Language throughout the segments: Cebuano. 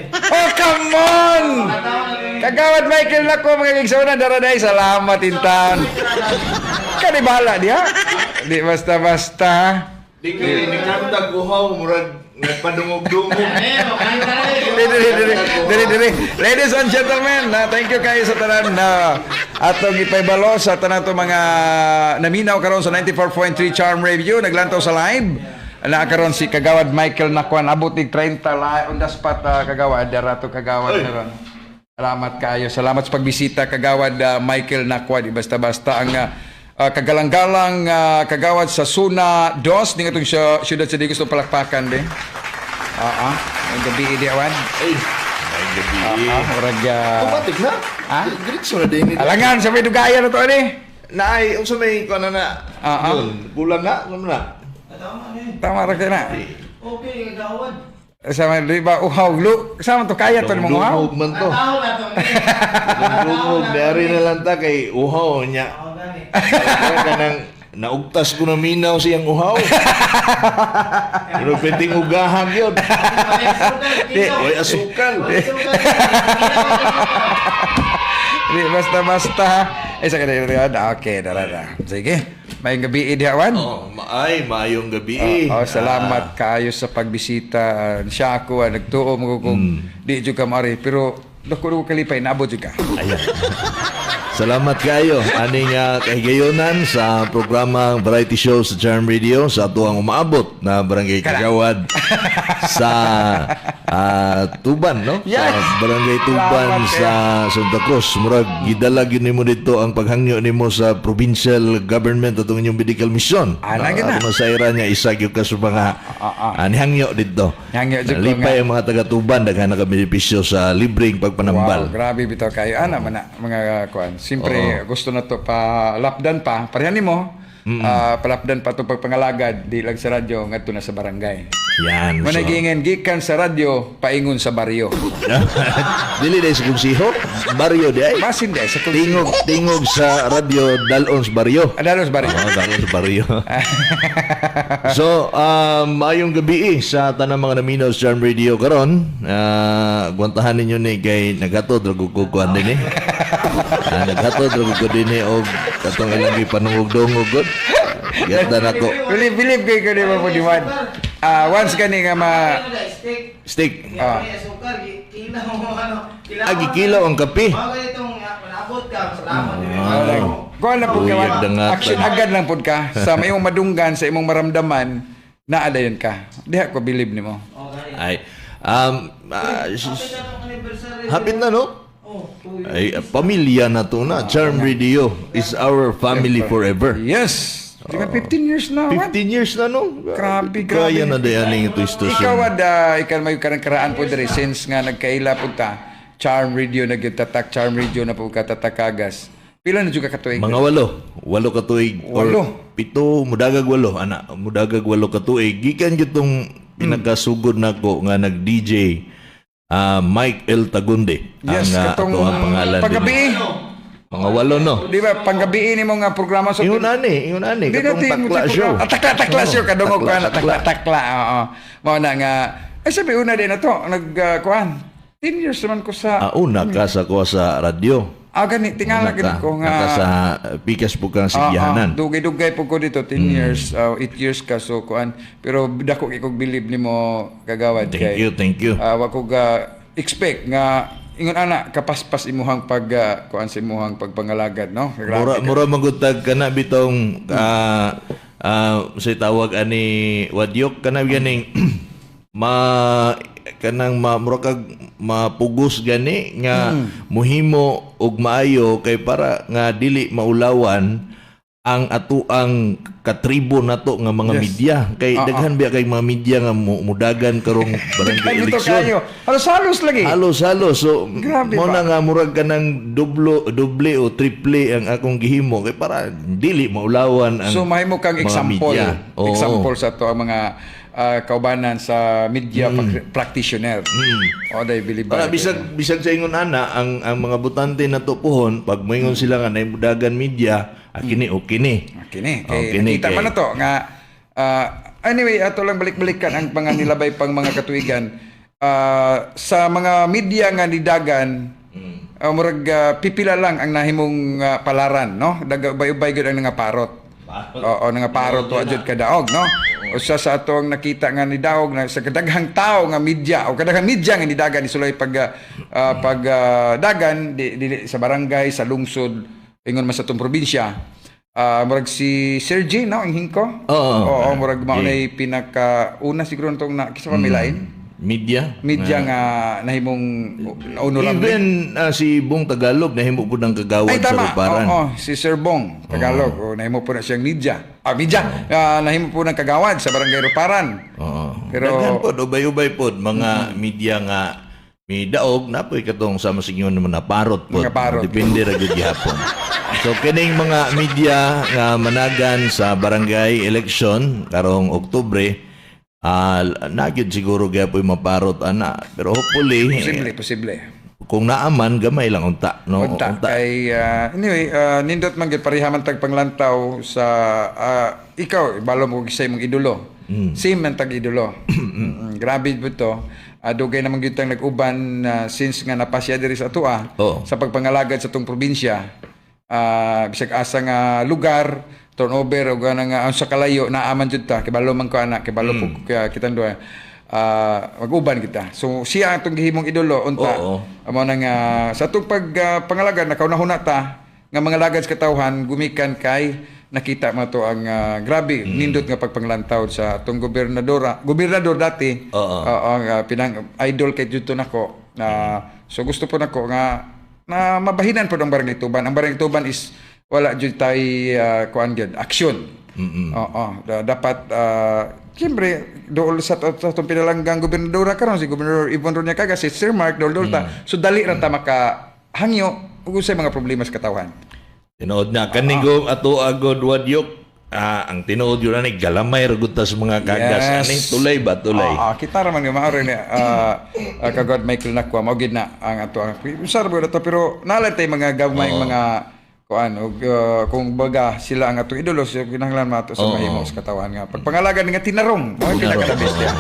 Oh, come on! Kagawad Michael nako, mga igsoon, daraday, salamat in town. Kani bahala diha. Di basta-basta. Di kay ni kanta guhaw, murag nagpadungog-dungog. Diri, diri, diri, diri, diri. Ladies and gentlemen, na thank you kayo sa tanan na atong ipaybalo sa tanan to mga naminaw karon sa 94.3 Charm Radio, naglantaw sa live. Na karon si Kagawad Michael Nakwan, abot tig 30 live on the spot, Kagawad darato, Kagawad, karon. Salamat kayo. Salamat sa pagbisita, Kagawad Michael Nakwan. Di basta-basta ang kagalang-galang kagawad sa Suna Dos ning atong siyudad sa Digos, palakpakan din. Ah. Ang gabi di awan. Ay, may gabi. Murag Automatic na. Ah? Diretso na din. Alangan sa may dugayan na to ani. Naay, unsa may kuan na na? Ah. Yun, kulang na, ano na? Tama ra kay na. Okay, gawad. Sa may di ba uhaw lu sama to kaya to ni mga uhaw. Dungog man to. Tao na to. Dungog, dari na lang ta kay uhaw niya. Kaya kanang naugtas ko na minaw siyang uhaw. Pero pwedeng ugahan yun. Oy, asukal. Di basta-basta. Eh sa kanila. Okay, dara na. Sige. May gabi di awan. Oh, maay, maayong gabi. Oh, salamat kaayo sa pagbisita. Siya ako nagtuo mo kung di jud ka maari, pero dako ko kalipay naabot jud ka. Ayan. Salamat kayo aning kahigayonan sa programang Variety Show sa Charm Radio sa ato ang umaabot na Barangay Kagawad sa Tuban, no? Yes. Sa Barangay Tuban Salamat. sa Santa Cruz. Murag gidala gyud nimo dito ang paghangyo nimo sa provincial government atong inyong medical mission. Ah, lagi na. Atong nasayran niya isa gyud ka sa mga nihangyo dito. Nihangyo jud ko Lipay nga. ang mga taga Tuban, daghan na ka benepisyo sa libreng pagpanambal. Wow, grabe bitaw kayo. Ana man na mga kuan. Siyempre gusto na to pa lapdan pa. Parehan nimo. Palapdan pa to pagpangalagad di lang sa radyo ngadto na sa barangay. Yan. So, Managingan gikan sa radyo paingon sa baryo. Dili dahil sa konsiho, baryo di ay. Basin di sa Tingog, tingog sa radyo, dalon sa baryo. Adalos baryo. Oo, dalon sa baryo. So, maayong gabi eh, sa tanang mga naminaw sa Charm Radio karon. Gwantahan ninyo ni kay naghatod ra gud ko kuan din eh. Naghatod ra gud ko din eh og katong ilang gipanungog-dungog gud. Ganda na ko. Believe believe kay ko di mo po diwan. Once gani nga ma Stick. Stick. Ah. Asukal, kilaw mo ano. Ah, gikilaw ang kape. Mga itong manabot ka, salamat. Kuan lang pud ka. Uyag Wan. dangatan. Action agad lang pud ka sa mayong madunggan sa imong maramdaman na adayon ka. Diha ko believe nimo. Ay, hapit na, no? Ay, pamilya na to na. Charm Radio is our family forever. Yes. Di ba 15 years na? Wan? 15 years na, no? Grabe, grabe. Kaya na dayaning ito istasyon. Ikaw ad ikaw may karang karaan po diri since nga nagkaila po ta Charm Radio nagtatak Charm Radio na po katatakagas. Pila na jud ka katuig? Mga 8. 8 ka tuig. Or 8. 7, mudagag 8. Ana, mudagag 8 ka tuig. Gikan gyud pinagkasugod nako nga nag-DJ, Mike L. Tagunde. Yes, ang katong ato ang pangalan. paggabi. Din. Mga 8, no? Di ba panggabi nimo nga programa sa Ingon ani, ingon ani. Di Katong natin takla show. Ah, takla takla Oo, show kadungog takla, ko na takla takla. Oo. Mao na nga ay sabi una din na to nag kuan. 10 years naman ko sa Ah, una ka sa kuha sa radyo. Ah, gani tingala Una gid ka, ko nga naka sa pikas po kang Ah, sigyahanan. dugay-dugay po ko dito 10 years, 8 years ka, so kuan, pero dako kay kog believe nimo, Kagawad. Thank you, thank you. Wa ko ga expect nga ingon ana kapaspas imuhang pag kuan sa imuhang pagpangalagad, no? Grabe Mura ka. mura magutag kana bitong say tawag ani wadyok kana ganing ma kanang ma, mura kag mapugos gani nga muhimo og maayo kay para nga dili maulawan ang atuang katribo nato nga mga media kay daghan biya kay mga media nga mudagan karong barangay Ay, bitaw eleksyon. kayo. Halos-halos lagi. Halos-halos. So, Grabe mo ba? na nga murag ka ng dublo, doble o triple ang akong gihimo kay para dili maulawan ang So mahimo kang mga example. media. Oo. Example sa to ang mga kaubanan sa media practitioner. O day believe Para bisag bisag sa ingon ana ang mga botante na puhon pag moingon sila nga naimudagan media, kini o kini. Kini Oh, kay kini, nakita kay- man na to nga anyway, ato lang balik-balikan ang mga nilabay pang mga katuigan. Sa mga media nga nidagan, murag pipila lang ang nahimong palaran, no? Daga ubay-ubay gyud ang nangaparot. Oo, nangaparot wa jud kadaog, no? Usa sa atong nakita nga nidaog na sa kadaghang tao nga media o kadaghang media nga nidagan ni sulay pag pag dagan di, dili sa barangay, sa lungsod, ingon man sa atong probinsya. Murag si Sir J, no, ang hingko. Oo. Oo, murag mao nay pinaka una siguro tong na kisa pa may lain Media. media nga nahimong honorable. Even si Bong Tagalog nahimo pud ang kagawad Ay, sa tama. Ruparan. Oo, si Sir Bong Tagalog. Oh, nahimo po na siyang media. Ah, media. Nahimo po ng kagawad sa Barangay Ruparan. Oo. Pero daghan pod, ubay-ubay pod mga media nga midaog na po'y katong sa masingon naman na parot pod. Mga parot. Depende ra gyud gihapon. So kining mga media nga managan sa barangay election karong Oktubre, na gyud siguro gyapoy maparot ana. Pero hopefully Posible, posible. Kung naaman gamay lang unta, no? Unta. Kay, anyway, nindot man gyud pareha man tag panglantaw sa ikaw ibalo mo sa imong idolo. Same man tag idolo. Grabe po to. Dugay naman gyud tang nag-uban since nga napasya diri sa atoa sa pagpangalagad sa atong probinsya. Bisag asa nga lugar, turnover o gana nga ang sa kalayo naaman jud ta, kibalo man ko ana, kibalo po kaya kitang duha. Mag-uban kita. So siya ang atong gihimong idolo unta. Amo na nga sa atong pag pangalagad nakaunahuna ta nga mga lagad sa katawhan gumikan kay nakita mo to ang grabe nindot nga pagpanglantaw sa atong gobernadora, gobernador dati. Oo, nga pinang idol kay didto nako na, so gusto po nako nga na mabahinan po ang Barangay Tuban. Ang Barangay Tuban is wala jud tay kuan gyud aksyon. Oo, dapat siyempre dool sa atong pinalanggang gobernadora karon, si Gobernador Yvonne Roña Cagas, si Sir Mark, dool dool ta. So dali ra ta maka hangyo ug unsay mga problema sa katawhan. Tinuod na kaning go ato agod wadyok. Ang tinuod yun ani galamay ra gud ta sa mga kagas. Aning tulay ba, tulay? Kita ra man nga mao ni kagod Michael Nakwa mao gid na ang ato ang usar ba to, pero nalan tay mga gamay mga kuan og kung baga sila ang atong idolo, so kinahanglan mato sa mahimo sa katawan nga pagpangalagan nga tinarong mao pinaka the best yan.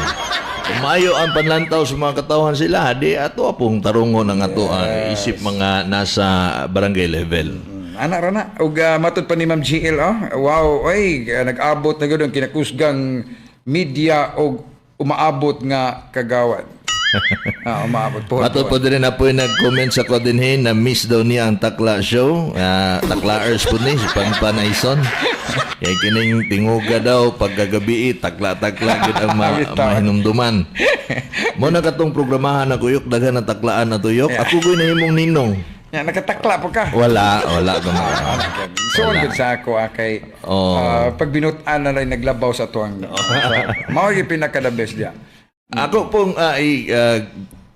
Kung maayo ang panlantaw sa mga katawhan sila, di ato apong tarungon ang ato ang isip mga nasa barangay level. Ana ra na. Ug matud pa ni Ma'am GL, oh. Wow, oy, nag-abot na gyud ang kinakusgang media og umaabot nga kagawad. Umaabot po. Matod po din na po yung nag-comment sa ko din na miss daw niya ang Takla Show. Taklaers po ni, si Panpan Aison. Kaya kining tinguga daw pagkagabi, takla-takla gid ang Bitaw. mahinumduman. Mo na katong programahan na kuyok, daghan na taklaan na tuyok. Ako ko'y nahimong ninong. Ya, nakatakla po ka. Wala, wala ko na. So, ang good sa ako, kay pag binutan na lang naglabaw sa tuwang. Mao yung pinaka the best diya. Ako pong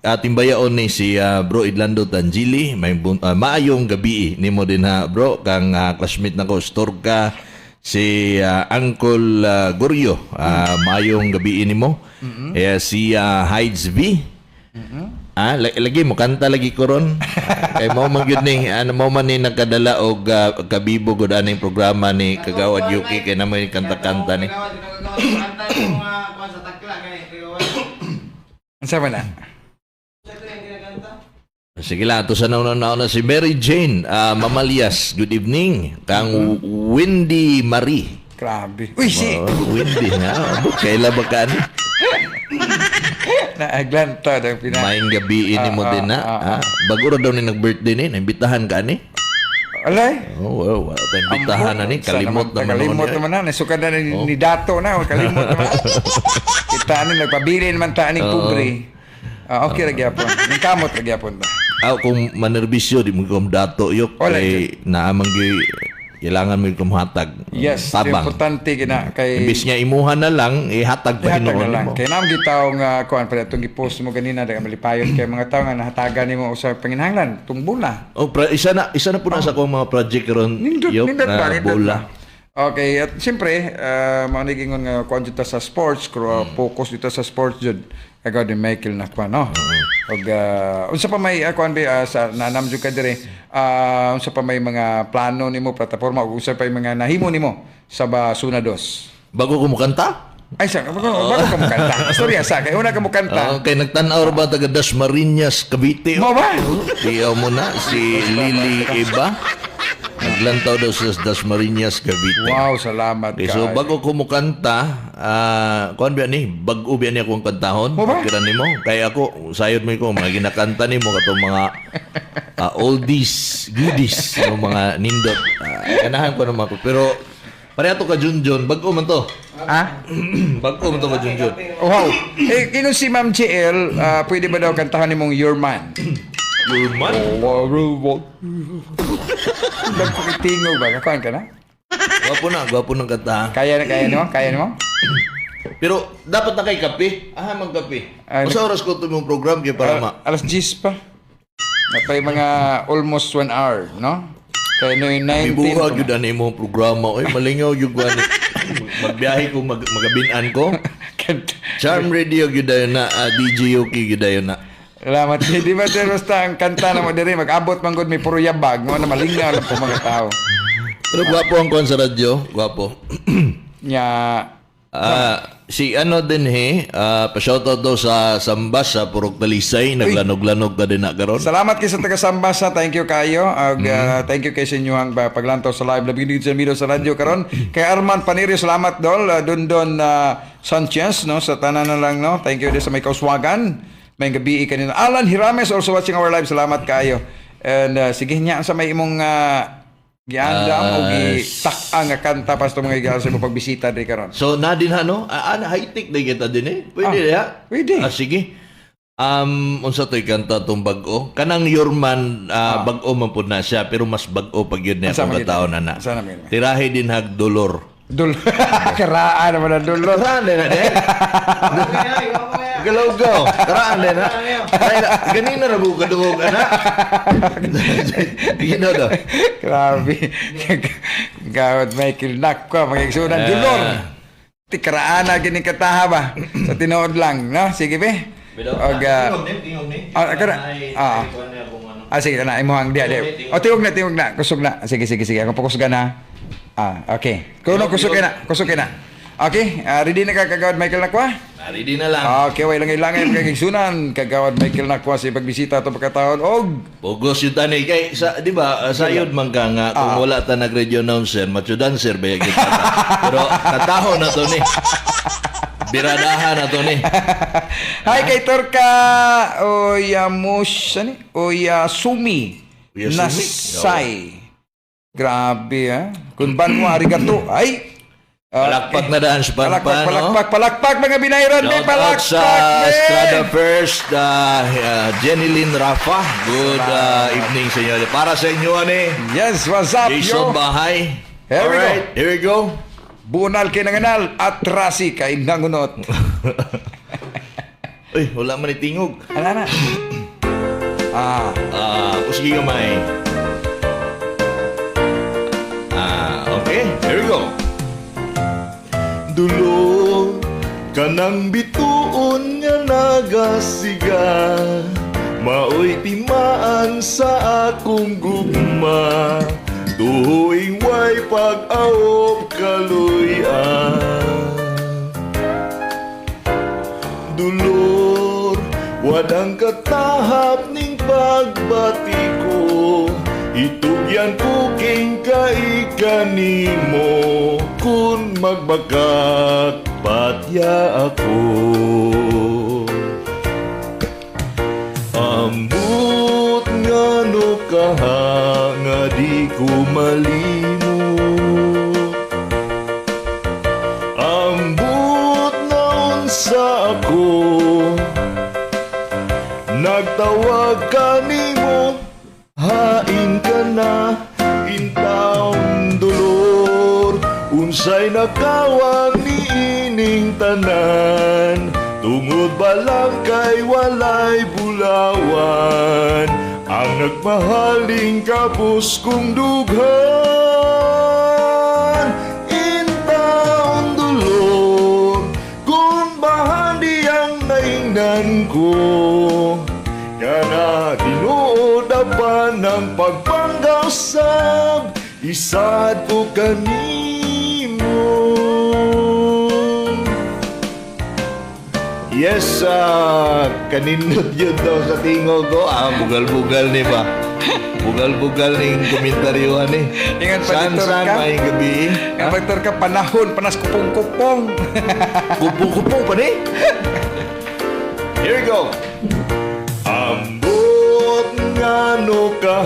ating bayaon ni si Bro Idlando Tangili, may maayong gabi nimo din ha bro, kang classmate nako Storka, si Uncle Goryo, maayong gabi nimo. Eh, si Hides V. Lagi mo kanta lagi ko ron. Kay mao man gyud ni ano mao man ni nagkadala og kabibo gud aning programa ni Kagawad Yuki kay namoy kanta-kanta ni. Kagawad, kagawad, kanta yung mga kuwan sa takla kay kagawad. Ang sama na? Sa ito yung ginaganta. Sige lang, ato sa nauna-nauna si Mary Jane Mamalias. Good evening. Kang Wendy Marie. Grabe. Uy, si! Oh, Wendy ha. Abo, kaila ba ka ano? Naaglanta ang pina. Maayong gabi ini mo din na. Bago ra daw ni nag-birthday ni, naimbitahan ka ni. Alay. Oh, wow, wala tayong imbitahan na ni. Sa Kalimot naman Kalimot ako naman na. Nasuka na ni Dato na. O, kalimot naman. Kita ani, nagpabilin man ta aning pobre. Okay ra gyapon. Ningkamot ra gyapon ta. Kung manerbisyo, di mo kong dato yok. Wala, Kay naamang gyud kailangan mo yung hatag. Yes, Tabang. importante gina kay Imbis nga imuha na lang, ihatag pa Ihatag na hinuon lang. nimo. Kay naam gitaw nga kuan pa itong gipost mo ganina dahil malipayon kay mga tao nga nahatagan nimo usa panginahanglan tung bula. Oh, isa na po na sa akong mga project ron. Nindot, yok, nindot na ba, nindot bola. ba? Okay, at siyempre, mao ni gingon nga kuan jud ta sa sports, pero focus dito sa sports jud. Kagawad ni Michael na kuan, no? Og unsa pa may kuan ba sa nanam jud ka dire, unsa pa may mga plano nimo, plataporma ug unsa pa may mga nahimo nimo sa Basuna Dos? Bago ko mukanta? Ay, sa, bago, bago ka mo kanta. Istorya sa, kay una ka mo kanta. Kay nagtan-aw ra ba taga Dasmariñas, Cavite? Mo ba? Tiyaw mo na si Lily Eba. Naglantaw daw sa Dasmariñas, Cavite. Wow, salamat Okay, so kaayo. bago ko mo kanta, kuan ba ni? Bag-o ba ni akong kantahon? Mo ba? Kira nimo? Kaya ako, sayod mo ko, mga ginakanta nimo katong mga oldies, goodies, yung mga nindot. Ganahan ko naman ko. Pero pareha to ka Junjun, bag-o man to. Ha? Bag-o man to ka Junjun. Wow. Eh, kinon si Ma'am JL, pwede ba daw kantahan nimong Your Man? Your Man? Oh, wow. Nagpakitingog ba? Kakuan ka na? Gwapo na, gwapo ng kanta. Kaya na, kaya nimo? Kaya nimo? Pero dapat na kay kape. Aha, magkape. Usa oras ko ito mong program kay para ma. Alas 10 pa. Napay mga almost 1 hour, no? Kaya no, 19 Mibuhag pa. yun ani imong programa. Oy, malingaw yun ko ani. Magbiyahe ko, magabinan ko. Kanta. Charm Radio gyud dayon na, DJ Yuki gyud dayon na. Salamat. Di ba sir, basta ang kanta na mo diri, mag-abot man gud may puro yabag, mo na malingaw lang po mga tao. Pero gwapo ang kuan sa radyo, gwapo. Nya, Si ano din he, pa-shoutout daw sa Sambas sa Purok Talisay, naglanog-lanog ka din na karon. Salamat kay sa taga Sambasa, thank you kayo. Ag, thank you kay sa inyong paglantaw sa live. Labi gid sa Miro sa radyo karon. Kay Arman Panirio, salamat dol. Dondon Sanchez, no, sa tanan na lang, no. Thank you din sa may kauswagan. May gabi kanina. Alan Hirames also watching our live. Salamat kayo. And sige nya sa may imong giandam o gitak nga kanta pa sa mga higayon sa imong pagbisita diri karon. So na din ha no? High-tech na kita din eh. Pwede ya? Pwede. Sige. Unsa to'y kanta tong bag-o? Kanang Your Man, bag-o man pud na siya, pero mas bag-o pag yun niya Unsa kung man yun? kataon na na. Unsa naman yun? Tirahe din hag dolor. Dul karaan naman ang dulor. Karaan din na din. Galaw-gaw. Karaan din na. Ay, ganina ra buka dugog ana. Gino daw. Grabe. Gawad Michael Nakwa, mga igsunan dulor. Tikaraan na gini kataha ba? Sa tinuod lang, no? Sige be. Og sige na imong diya diya. O tingog na, tingog na, kusog na. Sige, sige, sige. Ako pakusgan na. Okay. Kuno kusog na, kusog na. Okay, ready na ka, Kagawad Michael Nakwa? Ready na lang. Okay, way lang ilangay mga igsunan. Kagawad Michael Nakwa sa pagbisita ato pagkataon og Pugos yun tani kay sa di ba sayod man ka nga kung wala ta nag radio announcer, macho dancer ba gyud ta. Pero kataho na to ni. Biradahan na to ni. Hi kay Torka Oyamush, ano? Oyasumi Oyasumi? Nasai. Grabe ah. Kung banwa arigato. Ay. Palakpak na daan sa Palakpak, panpan, no? palakpak, palakpak mga binayran, be, Shout out palakpak, sa be. Strada First, Jenny Lynn Rafa. Good evening sa inyo. Para sa inyo, ani. Yes, what's up, Jason yo? Bahay. Here we go. Alright, here we go. Bunal kay nanganal at rasi kay nangunot. Uy, wala man itingog. Ala na. Kusgi gamay. Okay. Here we go. Dulo kanang bituon nga nagasiga, maoy timaan sa akong gugma, tuhoing way pag-aop kaluyan. Dulor, wadang katahap ning pagbati ko. Itugyan ko king kaikanimo. Kung magbakak, patya ako. Ambot nga no kaha nga di ko malimot. Ambot na unsa ako. Nagtawag ka nimo, hain ka na. Intawon dolor, unsay nakawang ni ining tanan? Tungod ba lang kay walay bulawan ang nagmahaling kapos kong dughan? Intawon dolor, kung bahandi ang naingnan ko, kana tinuod pa ng pagpanggasab, isad ko kanimo. Yes, kanindot yun daw sa tingog ko. Ah, bugal-bugal ni ba? Bugal-bugal ning komentaryo ni. Ingat pa San dito san ka. maayong gabi. Nga pagtor ka panahon panas kupong-kupong. Kupong-kupong pa ni. Here we go. Ambot ngano ka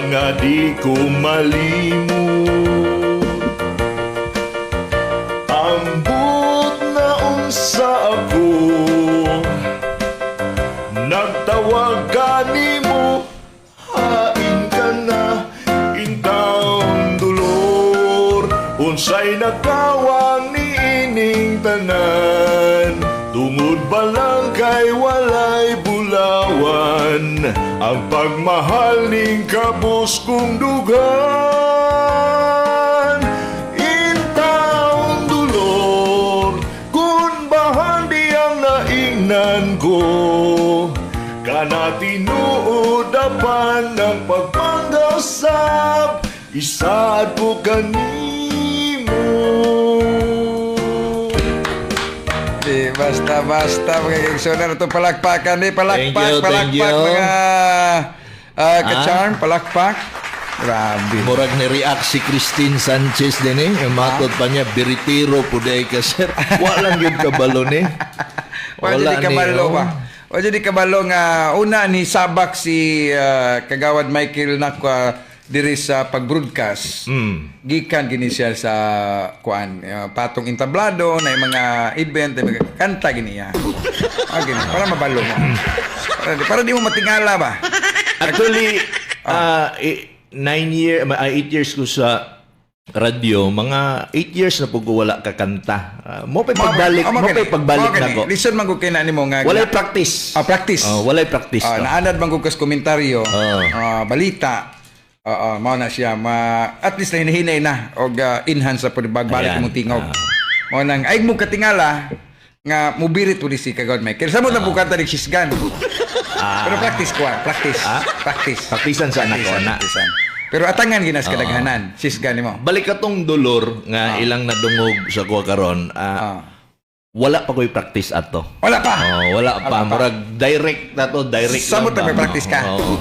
nga di ko malimot. Ambot na unsa ako. Nagtawag ka nimo, hain ka na. Intawon dolor, unsay nakawang ni ining tanan. Tungod ba lang kay walay bulawan ang pagmahal ning kabus kong dugan. Intawon dolor, kung bahandi ang naingnan ko, kana tinuod apan ng pagpanggasab, isaad ko kanimo. Di basta basta mga kaigsunan ito palakpakan ni palakpak. Thank you, thank Palakpak you. mga ka-charm, palakpak. Grabe. Murag ni react si Christine Sanchez din eh. Yung matod pa niya, biritiro po dahil ka, sir. Walang yun kabalo ni. Wala di kabalo oh. ba? Wala di kabalo nga una ni sabak si Kagawad Michael Nakwa diri sa pag-broadcast. Gikan gini siya sa kuan patong entablado na yung mga event, na yung mga kanta gini niya. Ah, gini, para mabalo mo. Para di mo matingala ba? Actually, 9 year, 8 years ko sa radyo, mga 8 years na po ko wala kakanta. Mo pa'y pagbalik, mo pa'y pagbalik na ko. Listen man ko kay na nimo nga. Walay practice. Ah, practice. Oh, walay practice. Ah, To. naanad man ko kas komentaryo, Oo. balita. Oo, mao na siya ma at least nahinay na og enhance sa pagbalik Ayan. imong tingog. Mao nang ay mo katingala nga mubirit pud si Kagawad Michael. Sa mo na bukanta ni Sisgan. Pero practice ko, practice. Practice. Praktisan sa anak ko, Practicean, na. practicean. Pero atangan ginas kadaghanan, sisgan nimo. Balik katong dolor nga ilang nadungog sa kuha karon. Wala pa ko'y practice ato. Wala pa. Oh, wala pa. Wala pa. Murag direct na to, direct Samot lang na may ba? practice ka. Oo.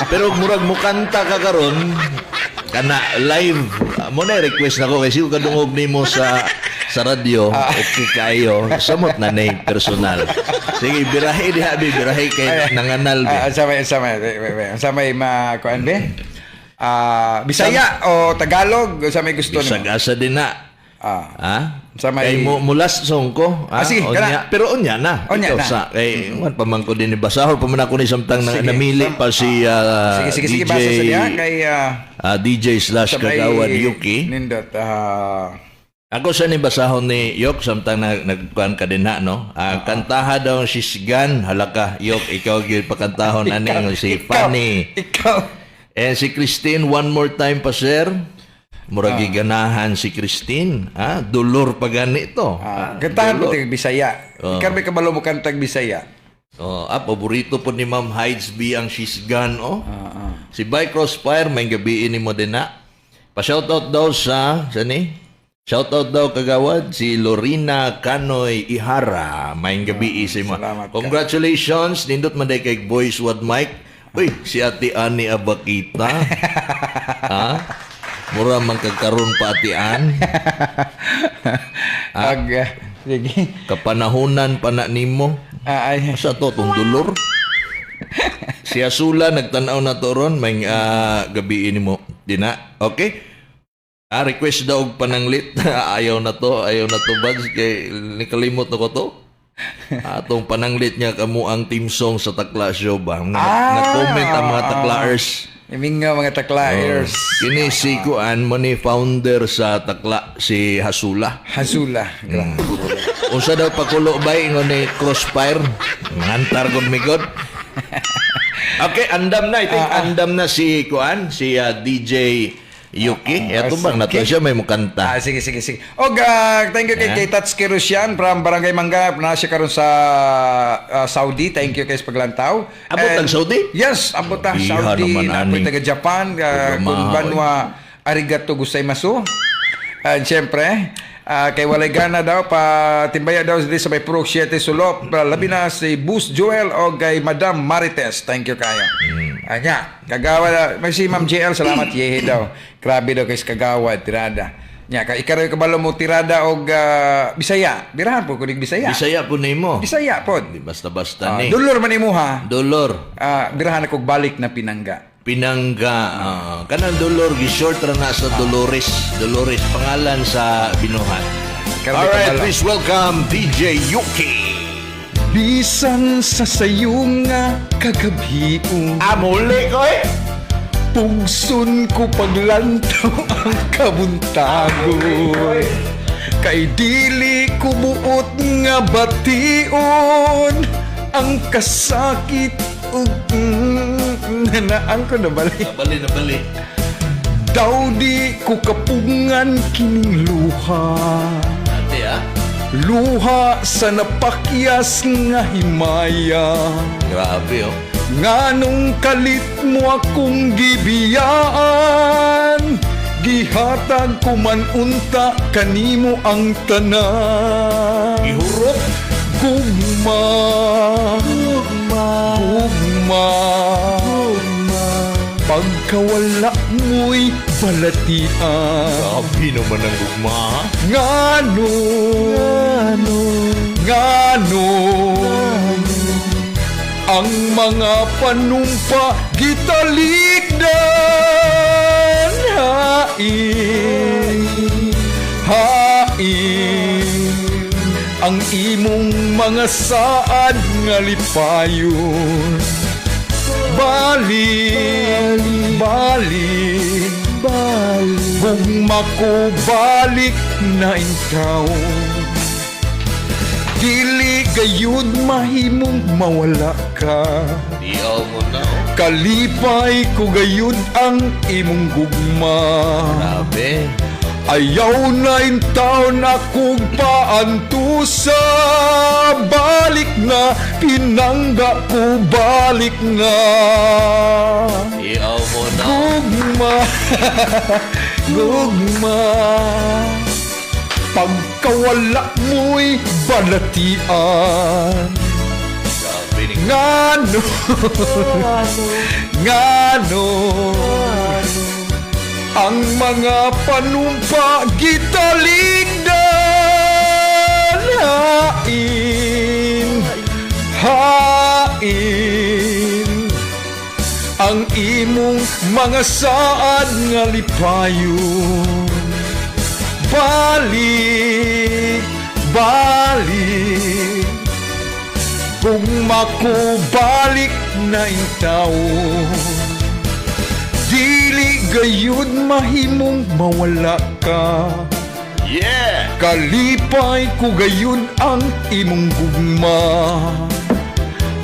Pero murag mukanta ka karon kana live. Mo na request na ko kasi kung kadungog nimo sa radyo, okay kayo. Samot na na personal. Sige, birahe diha bi, birahe kay nanganal bi. Ah, ang samay ma kuan be? Ah, Bisaya o Tagalog, sa may gusto nimo. Bisag asa din na. Ah. Ha? Sa may- Kay mo mulas song ko. Ah, sige, unya. kana. Pero unya na. Unya Ikaw na. sa kay wan pa man ko din ni basahol pa man ako ni samtang na, Sige. namili pa si Sige, sige, sige, DJ basa sa diha kay DJ/ sa may Kagawad Yuki. Nindot. Ako sa ni basahon ni Yok samtang na, nagkuan ka din ha, no? Kantaha daw si Sigan, halaka Yok, ikaw gyud pakantahon ani si Fanny. Ikaw. Eh si Christine, one more time pa, sir. Murag giganahan si Christine, ha? Dolor pa ganito. Kantahan mo dolor. tig Bisaya. Ikaw may kabalo mo kantag Bisaya. Oh, paborito po ni Ma'am Hides B ang She's Gone, oh. Si By Crossfire, may gabi ni mo din na. Pa-shoutout daw sa ni? Shoutout daw kagawad si Lorena Canoy Ihara. May gabi si mo. Salamat ka. Congratulations, nindot man day kay Voice What Mike. Uy, si Ate Annie Abakita. Ha? Mura man kagkaroon pa Ate Ann. Ag, sige. Kapanahonan pa na nimo. Ay. Sa to, tong dolor. Si Asula, nagtanaw na to ron, may gabi ini mo. Di na? Okay? Request daw og pananglit. Ayaw na to, Buds. Kay nikalimot na ko to. Atong pananglit niya kamo ang team song sa Takla Show ba? Na, nag-comment ang mga Taklaers. Iminga mga taklaers. Kini si Kuan mo ni founder sa Takla si Hasula. Hasula. Grabe. Unsa daw pakulo bay ingon ni Crossfire? Ngantar gud mi god. Okay, andam na. I think andam na si Kuan, si DJ Yuki. Eto bang nato siya may mukanta. Ah, sige, sige, sige. Og, thank you kay Tatsuki Rusian from Barangay Mangga. Na siya karon sa Saudi. Thank you kay sa paglantaw. Abot ang Saudi? Yes, abot ang Iha Saudi. naman, Napoy ani. taga Japan. Programaha, Konbanwa arigato gozaimasu. And syempre, kay walay gana daw pa timbaya daw diri sa may Purok 7 Sulop. Labi na si Bus Joel o kay Madam Marites. Thank you kayo. Anya, Kagawad, may si Ma'am JL, salamat, yehe daw. Grabe daw kay sa Kagawad, tirada. Nya, kay ikaw kabalo mo tirada og Bisaya. Birahan po kunig Bisaya. Bisaya po nimo. Bisaya pod. Di basta-basta ni. Dulor man imo ha. Dolor. Birahan ako balik na pinangga. Pinangga. Kanang Dolor gi short ra na sa Dolores. Dolores pangalan sa binuhat. Grabe Alright, kabalo. Please welcome DJ Yuki. Bisan sa sayo nga kagabion, Amuli ko eh. pugson ko paglantaw ang kabuntagon. Kay dili ko buot nga bation ang kasakit ug nanaan ko na balik. Nabali, nabali. Daw di ko kapungan kining luha. Ate ah. Luha sa napakyas nga himaya. Grabe oh. Nganong kalit mo akong gibiyaan, gihatag ko man unta kanimo ang tanan. Gihurot. Gugma, gugma, gugma, pagkawala mo'y balatian. Grabe naman ang gugma. Ha? Ngano, ngano, ngano, ang mga panumpa gitalikdan. Hain, hain ang imong mga saad nga lipayon. Balik, balik, balik, gugma ko, balik na ikaw. Dili gayud mahimong mawala ka. Diaw mo na oh. Kalipay ko gayud ang imong gugma. Grabe. Ayaw na intaon akong paantusa. Balik na, pinangga ko, balik na. Diaw mo na. Oh. Gugma, gugma, pagkawala mo'y balatian. Grabe ni Ngano, ngano, ang mga panumpa gitalikdan. Hain, hain ang imong mga saad nga lipayon. Balik, balik, gugma ko, balik na intaon. Dili gayud mahimong mawala ka. Kalipay ko gayud ang imong gugma.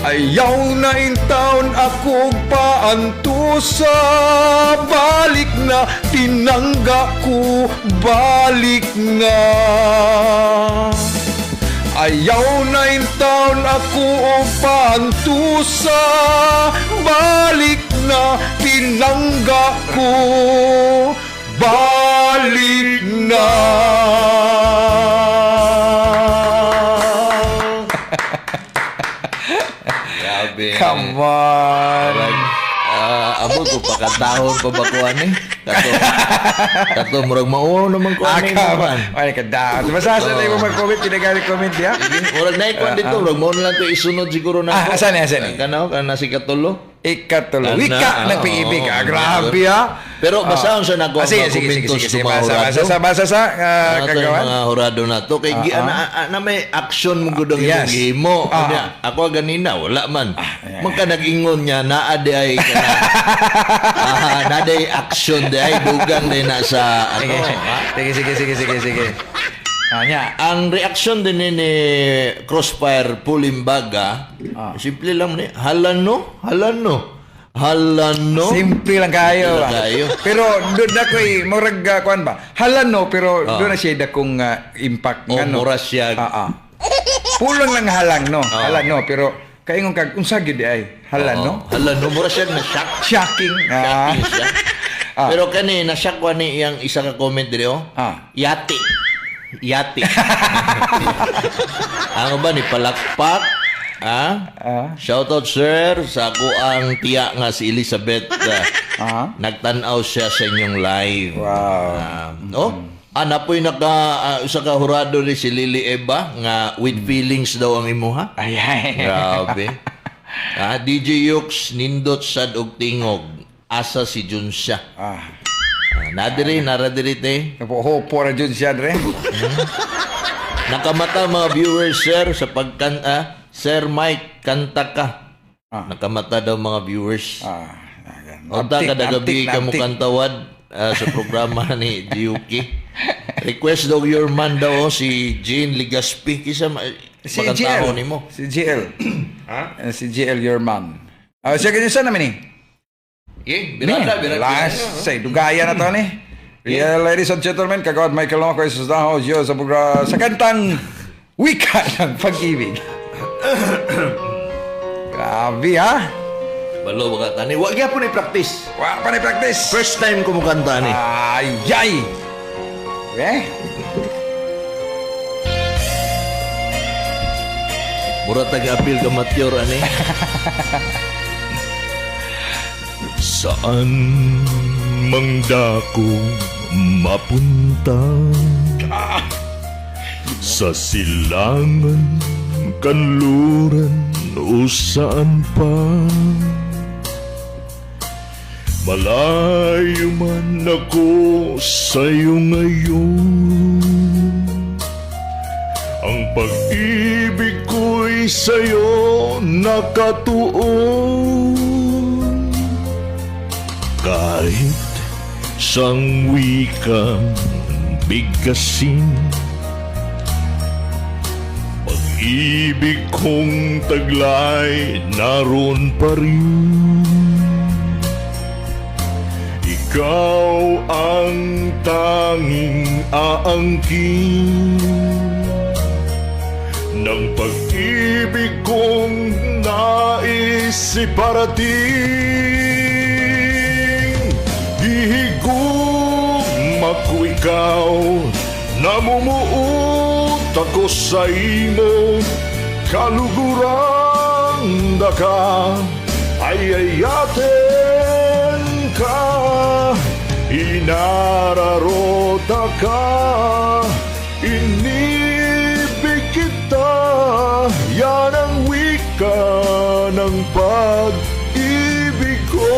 Ayaw na intaon ako paantusa. Balik na, tinangga ko, balik na. Ayaw na intaon ako paantusa. Balik na, tinangga ko, balik na. Grabe. Come on. Ah, amo ko pakatahon pa ba ko ani? Kato. Kato murag mauwaw naman ko ani. Aka, ay kada. Basta sa mo mag-comment, pinagali comment ya. Murag na ikuan dito, murag mo na lang to isunod siguro na. Ah, asan ni, asan ni? Kanaw kana si katulo. Ikatulo. Ana, Wika ng oo, pag-ibig. oo. Grabe ah. Pero basahon sa nako Ah, ang sige, mga sige, sige, komentos sige, sige. sa mga Basa, hurado. basa, sa, basa sa, Ano to yung kagawan. mga hurado na to kay gi ana, na may action mo gud ang Yes. imong gihimo. Unya, ako ganina wala man. Magka nag-ingon niya naa di ay kana naa di ay action di ay dugang di na sa ano. Sige, Ha? sige, sige, sige, sige, sige. Nya. Ang reaksyon din ni Crossfire Pulimbaga, simple lang ni halan no, halan no. Halan no. Simple lang kayo. Simple lang Ah. kayo. Pero doon na ko'y murag kuan ba? Halan no, pero doon na siya dakong impact O, nga no. mura siya. Pulong lang halang no. Halan no, pero kaingon kag unsa gyud ay halan no. Halan no, mura siya na shock. Shocking. Ah. Shocking siya. Pero kani nasyak ko ni iyang isa ka comment diri oh. Yati. Yati. Ang ba ni palakpak? Ah? Shoutout, sir, sa ako ang tiya nga si Elizabeth. Nagtan-aw siya sa inyong live. Wow. Oh, napoy naka usa ka hurado ni si Lily Eva nga with feelings daw ang imuha. Ay, ay. Grabe. DJ Yux, nindot sad og tingog. Asa si Junsa? Nadiri, nara diri te. Hopo ra jud siya dre. Nakamata mga viewers, sir, sa pagkan Sir Mike, kanta ka. Nakamata daw mga viewers. Ayan. Unta Aptik, kada gabi aptik na ka mo aptik. kantawad sa programa ni Yuki. Request daw your man daw oh, si Jane Ligaspi kisa Si makantaho GL. nimo. Si GL. Ha? Si GL your man. Siya ganyan sa namin eh. Eh, birada, birada. Last, say, dugaya na to ni. Yeah, ladies and gentlemen, kagawad Michael Noco, Jesus Daho, Diyos, sa bugra, sa kantang Wika ng Pag-ibig. Grabe, ha? Balo ba ka tani? Wa gyapon ni practice. Wa pa ni practice. First time ko mo kanta ni. Ay, ay! Eh? Mura tag-apil ka matyor ani. Saan mang dako mapunta, sa silangan, kanluran o saan pa, malayo man ako sa'yo ngayon, ang pag-ibig ko'y sa'yo nakatuon. Kahit sang wikang bigkasin, pag-ibig kong taglay naroon pa rin. Ikaw ang tanging aangkin ng pag-ibig kong nais iparating. Gihigugma ko ikaw, namumuot ako sa imo, kaluguran ka, ay ayaten ka, inararota ka, inibig kita, yan ang wika ng pag-ibig ko.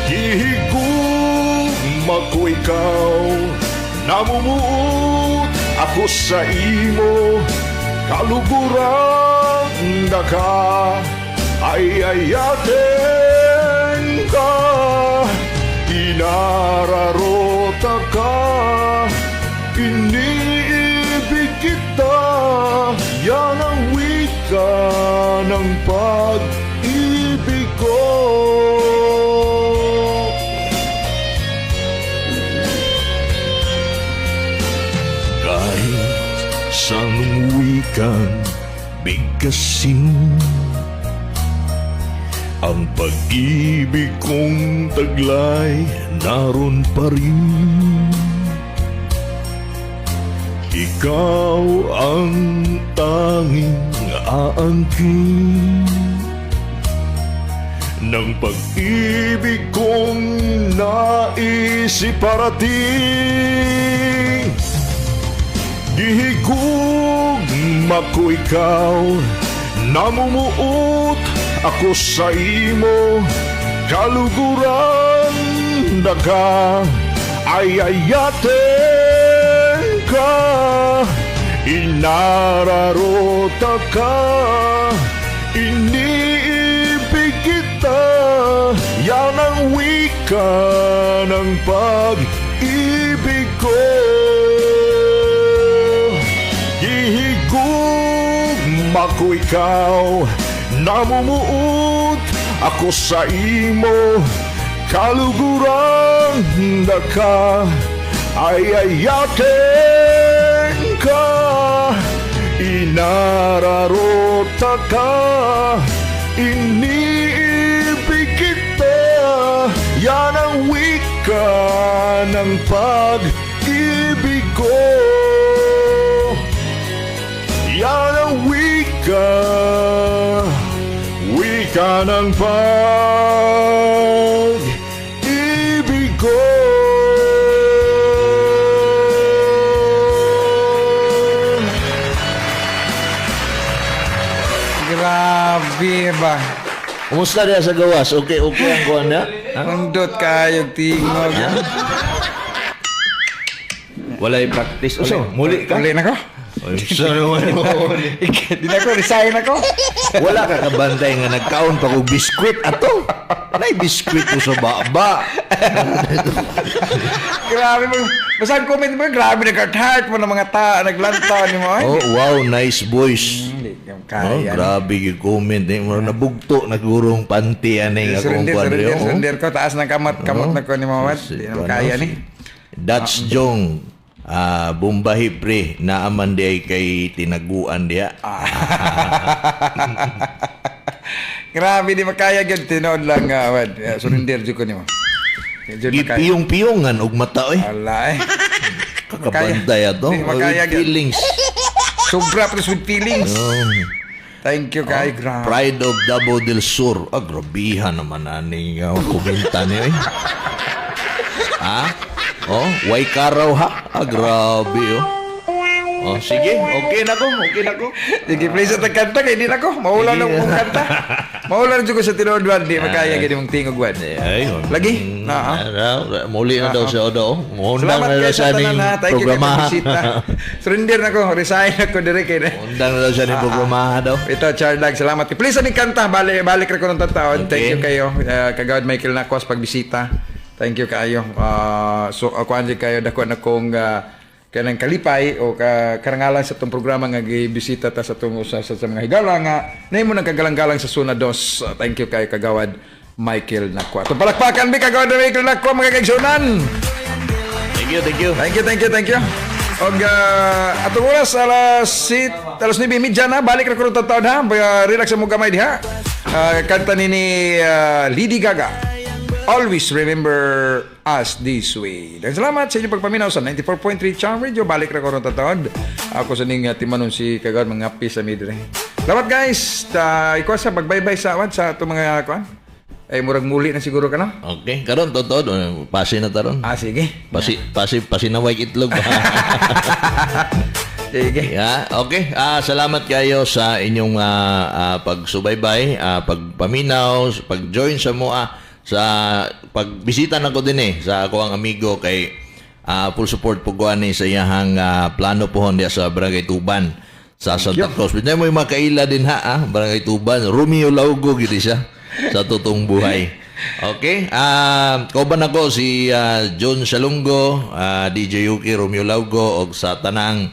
Gihigugma ko ikaw, namumuot ako sa imo, kaluguran ka, ay ayaten ka, inararota ka, iniibig kita, yan ang wika ng pag-ibig ko. Kahit sa wikang bigkasin, ang pag-ibig kong taglay naroon pa rin. Ikaw ang tanging aangkin ng pag-ibig kong nais iparating. Gihigugma ko ikaw, namumuot ako sa imo, kaluguran ka, ay ayaten ka, inararota ka, iniibig kita, yan ang wika ng pag-ibig ko. Gihigugma ko ikaw, namumuot ako sa imo, kaluguran ka, ay ayaten ka, inararota ka, iniibig kita. Ng pag-ibig ko. Yan ang wika, wika ng pag-ibig ko. Grabe ba? Kumusta diya sa gawas? Okay ang kuan niya? Nindot kayo tingog. Walay practice. Uso, muli ka? Uli na ko. Oy, sorry, wala mo. Di na ko, resign ako. Wala ka kabantay nga nagkaon pa ko biskwit ato. Nay biskwit ko sa baba. Grabe mo. Basta ang comment mo, grabe nag-heart mo ng mga tao, naglantaw ni mo, ay. Oh, wow, nice voice. Hindi ko Oh, kaya. grabe yung comment eh. Mura nabugto na gurong panty ani nga akong Surrender, kuan surrender, oh. surrender ko. Taas ng kamot, kamot na ko ni Mawad. Di na kaya ni. Dutch Jong, Bombahi pre, naaman di ay kay tinaguan diya. Ah. Grabe, di makaya gyud tinuod lang wad. Surrender jud ko nimo. Di jud makaya. Gipiyong-piyongan og mata oy. Ala eh. Kakabantay ato. Di makaya With gyud. feelings. Sobra pa with feelings. Oh. Thank you kay grabe. Pride of Davao del Sur. Ah, grabihan naman ani nga komenta niyo eh. Ha? Oh, way karaw ha? Ah, grabe oh. Oh, sige, okay na ko, okay na ko. Sige, please at kanta kay di na ko. Maula na kong kanta. Maula na jud ko sa tinuod wad. Di makaya gyud imong tingog wad. Ay, Lagi? Na, ah. Muli na daw siya daw. Undang Salamat na daw kayo siya sa ning tanan ha. Thank you kay programa. pagbisita. Surrender na ko. Resign ako dire kay Undang na daw siya ning programa daw. Ito, Charlag, salamat. Please, aning kanta. Balik, balik ra ko ng taon. Thank you kayo. Kagawad Michael Nakwas pagbisita. Thank you kayo. So, ako andi kayo, dako na kong kanang kalipay o karangalan sa itong programa nga gibisita ta sa itong usa sa mga higala nga naimo nang kagalang-galang sa Suna Dos. Thank you kayo, Kagawad Michael Nakwa. Itong palakpakan bi Kagawad Michael Nakwa, mga kaigsunan. Thank you, thank you. Thank you, thank you, thank you. Og atong oras alas 9:30 na balik ra ko taon ha. Relax mo gamay diha. Kanta ni Lady Gaga. Always remember us this way. Dan salamat sa inyong pagpaminaw sa 94.3 Charm Radio. Balik ra ko taon. Ako sa ning timanon si Kagawad mga sa midre. Salamat guys. Ta ikaw sa magbaybay sa awan sa atong mga kuan. Ay murag muli na siguro ka na. Okay, karon totoo, pasi na taron. Ah, sige. Pasi pasi pasi na way itlog ba. Sige. Yeah, okay. Salamat kayo sa inyong pagsubaybay, pagpaminaw, sa pag-join sa mua sa pagbisita nako din eh sa ako ang amigo kay full support po ko ani sa iyahang plano pohon diya sa Barangay Tuban sa Santa Cruz. Bitay mo yung makaila din ha, Barangay Tuban. Romeo Laugo gid siya sa totoong buhay. Okay. Kauban ako si John Salungo, DJ Yuki, Romeo Laugo og sa tanang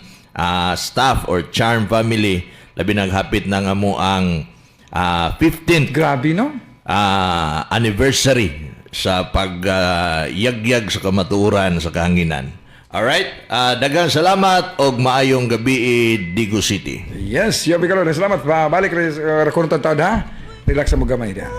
staff or Charm family labi naghapit ng amo ang 15th Grabe no? Anniversary sa pagyagyag sa kamatuoran sa kahanginan. Alright, daghang salamat og maayong gabi, Digos City. Yes, yabi karon. Salamat. Balik ra ko taon ha. Relax mo gamay diha.